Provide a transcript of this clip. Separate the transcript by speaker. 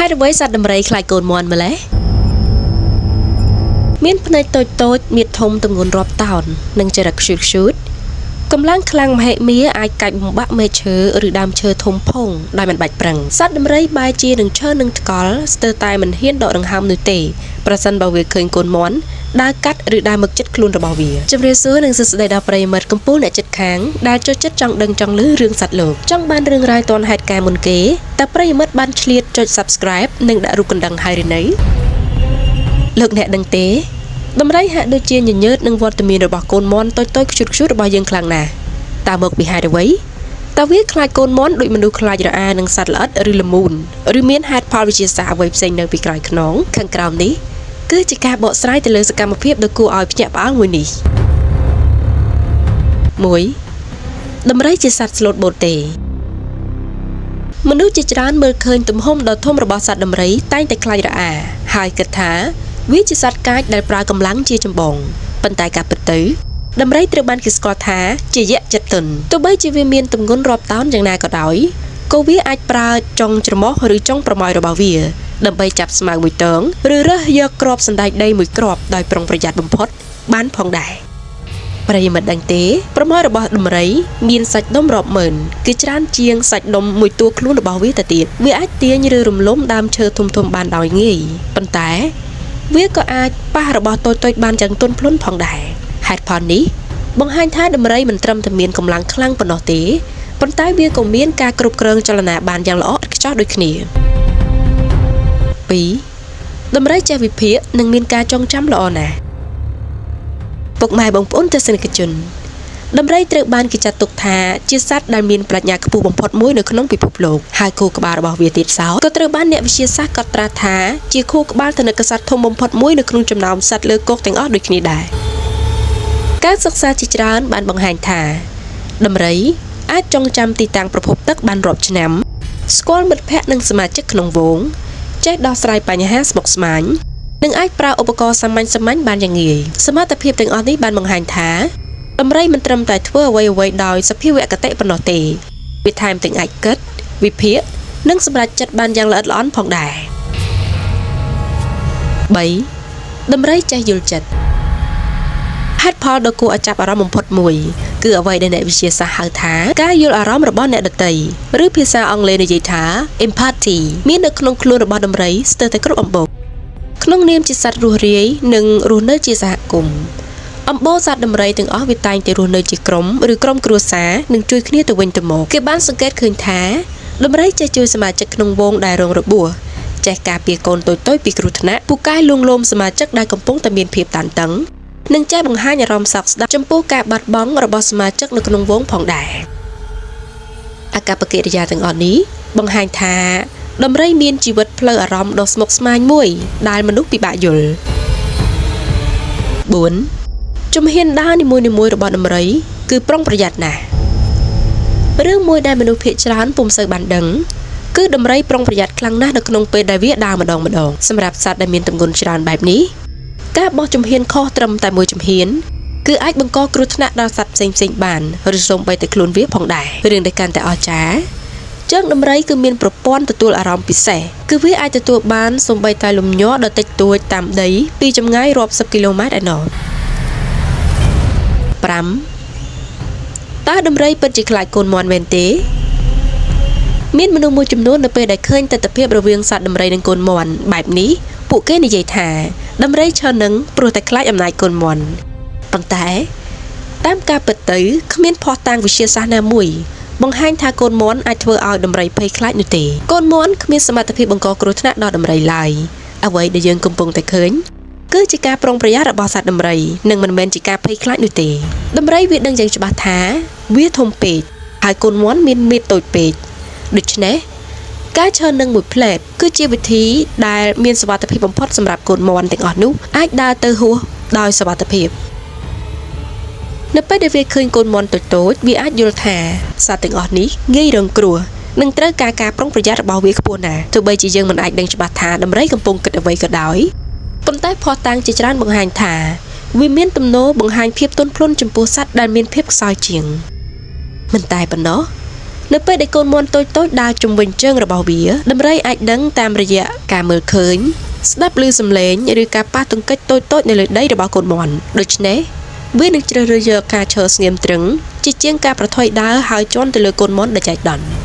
Speaker 1: ហេតុអ្វីសត្វដំរីខ្លាចកូនមាន់ម្ល៉េះមានភ្នែកតូចតូចមាឌធំទម្ងន់រាប់តោននិងចរិតខ្ជូតខ្ជូតកម្លាំងខ្លាំងមហិមាអាចកាច់បំបាក់មែកឈើឬដើមឈើធំផុងដោយមិនបាច់ប្រឹងសត្វដំរីបែរជានឹងឈរនឹងថ្កល់ស្ទើរតែមិនហ៊ានដកដង្ហើមនោះទេប្រសិនបើវាឃើញកូនមាន់ដើរកាត់ឬដើរមកចិត្តខ្លួនរបស់វាជម្រាបសួរនិងសួស្តីដល់ប្រិយមិត្តកំពូលអ្នកចិត្តខាងដែលចូលចិត្តចង់ដឹងចង់ឮរឿងសត្វលោកចង់បានរឿងរ៉ាវទាន់ហេតុការណ៍មុនគេតើប្រិយមិត្តបានឆ្លៀតចុច Subscribe និងដាក់រូបកណ្ដឹងហើយឬនៅលោកអ្នកដឹងទេដំរីហាក់ដូចជាញញើតនឹងវត្តមានរបស់កូនមាន់តូចៗខ្ជូតខ្ជូតរបស់យើងខ្លាំងណាស់តើមកពីហេតុអ្វីតើវាខ្លាចកូនមាន់ដូចមនុស្សខ្លាចរអានឹងសត្វល្អិតឬល្មូនឬមានហេតុផលវិទ្យាសាស្ត្រអ្វីផ្សេងនៅពីក្រោយខ្នងខាងក្រោមនេះគឺជាការបកស្រាយទៅលើសកម្មភាពដ៏គួរឲ្យភ្ញាក់ផ្អើលមួយនេះ1ដំរីជាសត្វស្លូតបូតទេមនុស្សជាច្រើនមើលឃើញទំហំដ៏ធំរបស់សត្វដំរីតែងតែខ្លាចរអាហើយគិតថាវាជាសត្វកាចដែលប្រើកម្លាំងជាចម្បងប៉ុន្តែការពិតទៅដំរីត្រូវបានគេស្គាល់ថាជាយក្សចិត្តទន់ទោះបីជាវាមានទម្ងន់រាប់តោនយ៉ាងណាក៏ដោយក៏វាអាចប្រើចុងច្រមុះឬចុងប្រមោយរបស់វាដើម្បីចាប់ស្មៅមួយតងឬរើសយកគ្រាប់សណ្តែកដីមួយគ្រាប់ដោយប្រុងប្រយ័ត្នបំផុតបានផងដែរប្រិយមិត្តដឹងទេប្រមោយរបស់ដំរីមានសាច់ដុំរាប់ម៉ឺនគឺច្រើនជាងសាច់ដុំមួយតួខ្លួនរបស់វាទៅទៀតវាអាចទាញឬរំលំដើមឈើធំៗបានដោយងាយប៉ុន្តែវាក៏អាចប៉ះរបស់តូចៗបានយ៉ាងទន់ភ្លន់ផងដែរហេតុផលនេះបង្ហាញថាដំរីមិនត្រឹមតែមានកម្លាំងខ្លាំងប៉ុណ្ណោះទេប៉ុន្តែវាក៏មានការគ្រប់គ្រងចលនាបានយ៉ាងល្អឥតខ្ចោះដូចគ្នា2ដំរីចេះវិភាគនិងមានការចងចាំល្អណាស់ពុកម៉ែបងប្អូនទស្សនិកជនដំរីត្រូវបានគេចាត់ទុកថាជាសត្វដែលមានប្រាជ្ញាខ្ពស់បំផុតមួយនៅក្នុងពិភពលោកហើយខួរក្បាលរបស់វាទៀតសោតក៏ត្រូវបានអ្នកវិទ្យាសាស្ត្រកត់ត្រាថាជាខួរក្បាលថនិកសត្វធំបំផុតមួយនៅក្នុងចំណោមសត្វលើគោកទាំងអស់ដូចគ្នាដែរការសិក្សាជាច្រើនបានបង្ហាញថាដំរីអាចចងចាំទីតាំងប្រភពទឹកបានរាប់ឆ្នាំស្គាល់មិត្តភ័ក្តិនិងសមាជិកក្នុងហ្វូងចេះដោះស្រាយបញ្ហាស្មុគស្មាញនិងអាចប្រើឧបករណ៍សាមញ្ញៗបានយ៉ាងងាយសមត្ថភាពទាំងអស់នេះបានបង្ហាញថាដំរីមិនត្រឹមតែធ្វើអ្វីៗដោយសភាវគតិប៉ុណ្ណោះទេវាថែមទាំងអាចគិតវិភាគនិងសម្រេចចិត្តបានយ៉ាងល្អិតល្អន់ផងដែរ3ដំរីចេះយល់ចិត្តហេតុផលដ៏គួរឲ្យចាប់អារម្មណ៍បំផុតមួយគឺអ្វីដែលអ្នកវិទ្យាសាស្ត្រហៅថាការយល់អារម្មណ៍របស់អ្នកដទៃឬភាសាអង់គ្លេសនិយាយថា empathy មាននៅក្នុងខ្លួនរបស់ដំរីស្ទើរតែគ្រប់អំបូរក្នុងនាមជាសត្វរស់រាយនិងរស់នៅជាសហគមន៍អំបូរសត្វដំរីទាំងអស់វាតែងតែរស់នៅជាក្រុមឬក្រុមគ្រួសារនិងជួយគ្នាទៅវិញទៅមកគេបានសង្កេតឃើញថាដំរីចេះជួយសមាជិកក្នុងហ្វូងដែលរងរបួសចេះការពារកូនតូចៗពីគ្រោះថ្នាក់ពូកែលួងលោមសមាជិកដែលកំពុងតែមានភាពតានតឹងនិងចេះបង្ហាញអារម្មណ៍សោកស្ដាយចំពោះការបាត់បង់របស់សមាជិកនៅក្នុងហ្វូងផងដែរអាកប្បកិរិយាទាំងអស់នេះបង្ហាញថាដំរីមានជីវិតផ្លូវអារម្មណ៍ដ៏ស្មុគស្មាញមួយដែលមនុស្សពិបាកយល់4ជំហានដើរនីមួយៗរបស់ដំរីគឺប្រុងប្រយ័ត្នណាស់រឿងមួយដែលមនុស្សភាគច្រើនពុំសូវបានដឹងគឺដំរីប្រុងប្រយ័ត្នខ្លាំងណាស់នៅក្នុងពេលដែលវាដើរម្ដងម្ដងសម្រាប់សត្វដែលមានទម្ងន់ច្រើនបែបនេះការបោះជំហានខុសត្រឹមតែមួយជំហានគឺអាចបង្កគ្រោះថ្នាក់ដល់សត្វផ្សេងៗបានឬសូម្បីតែខ្លួនវាផងដែររឿងដែលកាន់តែអស្ចារ្យជើងដំរីគឺមានប្រព័ន្ធទទួលអារម្មណ៍ពិសេសគឺវាអាចទទួលបានសូម្បីតែលំញ័រដ៏តិចតួចតាមដីពីចម្ងាយរាប់សិបគីឡូម៉ែត្រឯណោះ5តើដំរីពិតជាខ្លាចកូនមាន់មែនទេមានមនុស្សមួយចំនួននៅពេលដែលឃើញទិដ្ឋភាពរវាងសត្វដំរីនិងកូនមាន់បែបនេះពួកគេនិយាយថាដំរីឈរនឹងព្រោះតែខ្លាចអំណាចកូនមាន់ប៉ុន្តែតាមការពិតទៅគ្មានភស្តុតាងវិទ្យាសាស្ត្រណាមួយបង្ហាញថាកូនមាន់អាចធ្វើឲ្យដំរីភ័យខ្លាចនោះទេកូនមាន់គ្មានសមត្ថភាពបង្កគ្រោះថ្នាក់ដល់ដំរីឡើយអ្វីដែលយើងកំពុងតែឃើញគឺជាការប្រុងប្រយ័ត្នរបស់សត្វដំរីនិងមិនមែនជាការភ័យខ្លាចនោះទេដំរីវាដឹងយ៉ាងច្បាស់ថាវាធំពេកហើយកូនមាន់មានមាឌតូចពេកដូច្នេះការឈរនឹងមួយផ្លែតគឺជាវិធីដែលមានសុវត្ថិភាពបំផុតសម្រាប់កូនមាន់ទាំងអស់នោះអាចដើរទៅហួសដោយសុវត្ថិភាពនៅពេលដែលវាឃើញកូនមាន់តូចៗវាអាចយល់ថាសត្វទាំងអស់នេះងាយរងគ្រោះនិងត្រូវការការប្រុងប្រយ័ត្នរបស់វាខ្ពស់ណាស់ទោះបីជាយើងមិនអាចដឹងច្បាស់ថាដំរីកំពុងគិតអ្វីក៏ដោយប៉ុន្តែភស្តុតាងជាច្រើនបង្ហាញថាវាមានទំនោរបង្ហាញភាពទន់ភ្លន់ចំពោះសត្វដែលមានភាពខ្សោយជាងមិនតែប៉ុណ្ណោះ នៅពេលដែលកូនមាន់តូចៗដើរជុំវិញជើងរបស់វាដំរីអាចដឹងតាមរយៈការមើលឃើញស្ដាប់ឮសំឡេងឬការប៉ះទង្គិចតូចៗនៅលើដីរបស់កូនមាន់ដូច្នេះវានឹងជ្រើសរើសយកការឈរស្ងៀមទ្រឹងជាជាងការប្រថុយដើរហើយជាន់ទៅលើកូនមាន់ដែលចៃដន្យ។